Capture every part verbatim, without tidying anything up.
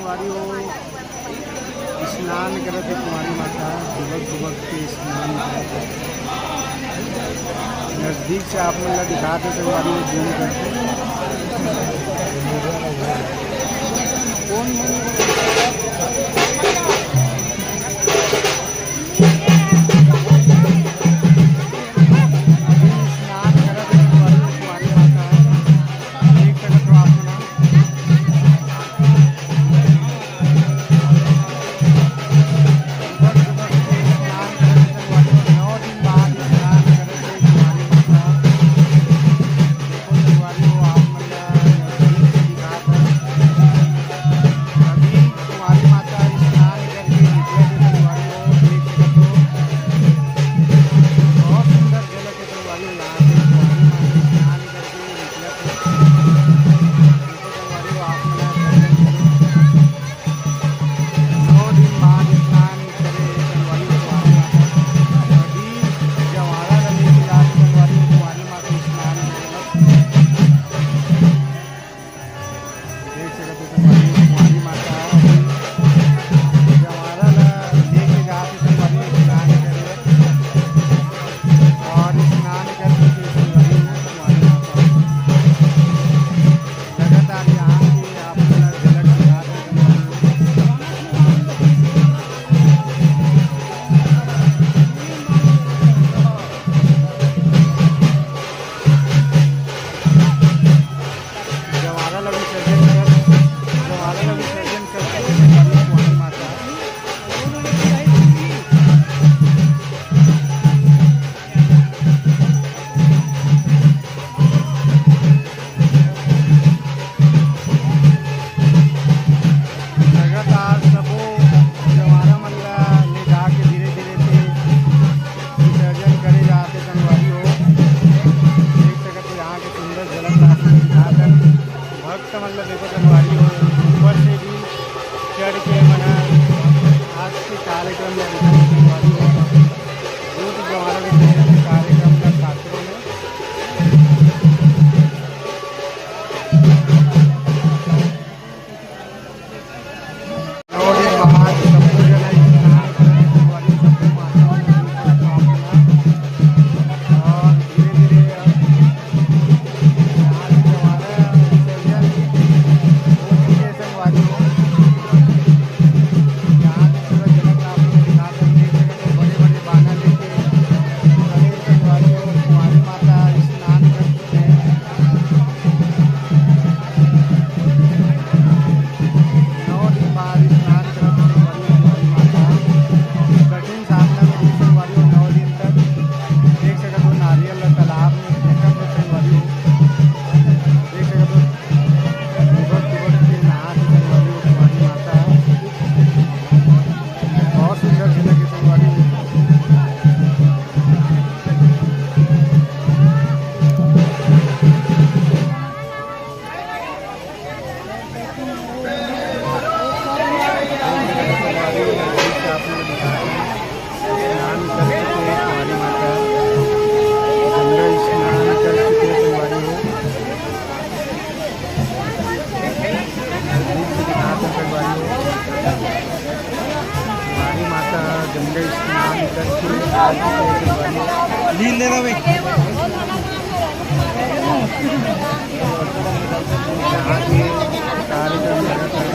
स्नान करत हे कुंवारी माता, डुबक डुबक के स्नान करत हे। नजदीक से आप मन ला दिखात हे संगवारी हो, जूम करके। स्नान करत हे कुंवारी, कुंवारी माता, देख सकत हो आप मन। नौ दिन बाद स्नान करे संगवारी हो कुंवारी माता। अभी जवारा ल लेके जात संगवारी हो कुंवारी माता स्नान करे बर। देख सकत हो संगवारी हो कुंवारी माता अभी जवारा ल लेके जात संगवारी हो स्नान करे बर। और स्नान करके संगवारी हो कुंवारी माता लगातार यहाँ के आप मन ला झलक दिखात हे। जवारा ला विसर्जन कर, जवारा ला विसर्जन करके कुंवारी माता। लगातार सबो जवारा मन ला ले जाके धीरे धीरे से विसर्जन करे जात हे संगवारी हो। देख सकत हो यहाँ के सुंदर झलक ला आप मन दिखात हन। भक्त मन ला देखो संगवारी हो, ऊपर से भी चढ़ के मन आज के कार्यक्रम ला देखत हे संगवारी हो। बहुत जवारा विसर्जन के कार्यक्रम ला शास्त्रों में नौ दिन बाद सबको जगह स्नान करके संगवारी सबको माता और धीरे धीरे यहाँ से हमारा विसर्जन हो चुके संगवारी हो। यहाँ से पूरा जगह आप लोग दिखा सकते हैं, बड़े बड़े बाना लेके बड़े संगवारी हो, कुंवारी माता स्नान कर नौ दिन बाद स्नान करत हे संगवारी हो कुंवारी माता। कठिन साधना में रही संगवारी हो नौ दिन तक। देख सकत हो नारियल ला तालाब में फेंकत हे संगवारी हो। देख सकत हो डूबत डूबत के नहात हे संगवारी हो कुंवारी माता। बहुत सुंदर झलक हे संगवारी हो। स्नान कर चुके हैं कुंवारी माता, गंगा स्नान कर चुके हैं संगवारी हो। कुंवारी माता गंगा स्नान करके आ चुके हैं संगवारी हो। लीन लेना भाई। यहाँ के कार्यक्रम लगातार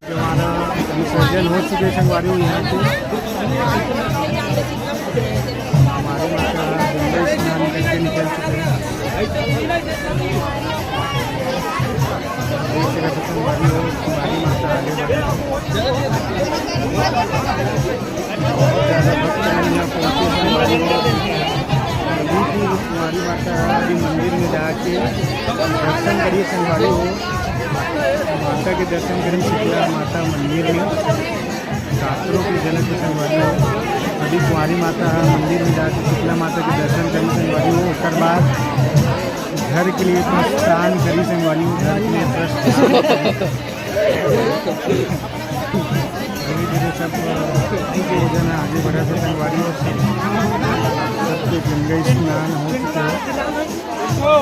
जवारा विसर्जन हो चुके संगवारी हो यहाँ के। हमारे माता गंगा स्नान करके निकल चुके हैं। देख सकत हो संगवारी हो, हमारी माता आगे बढ़ रही है। बहुत ज़्यादा भक्त मन यहाँ पहुँचे संगवारी हो। अभी भी कुंवारी माता अभी मंदिर में जाके दर्शन करिए संगवारी हो। माता के दर्शन करें शीतला माता मंदिर में। शास्त्रों की झलक के संगवारी हो। अभी कुंवारी माता मंदिर में जाके शीतला माता के दर्शन करें संगवारी हो। ओकर बाद घर के लिए प्रस्थान करी संगवारी हो। घर के लिए प्रस्थान। धीरे धीरे सब भोजन आगे बढ़ा थे संगवारी हो। सब सबके गंगा स्नान हो चुका है।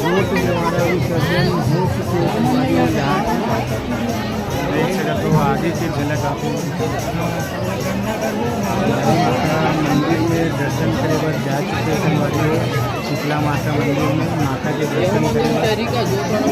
जोत द्वारा विसर्जन हो चुके संगवारी हो। देख सकत हो आगे के झलक आप लोग। माता मंदिर में दर्शन करे बर जा चुके संगवारी हो। शीतला माता मंदिर में माता के दर्शन करे बर।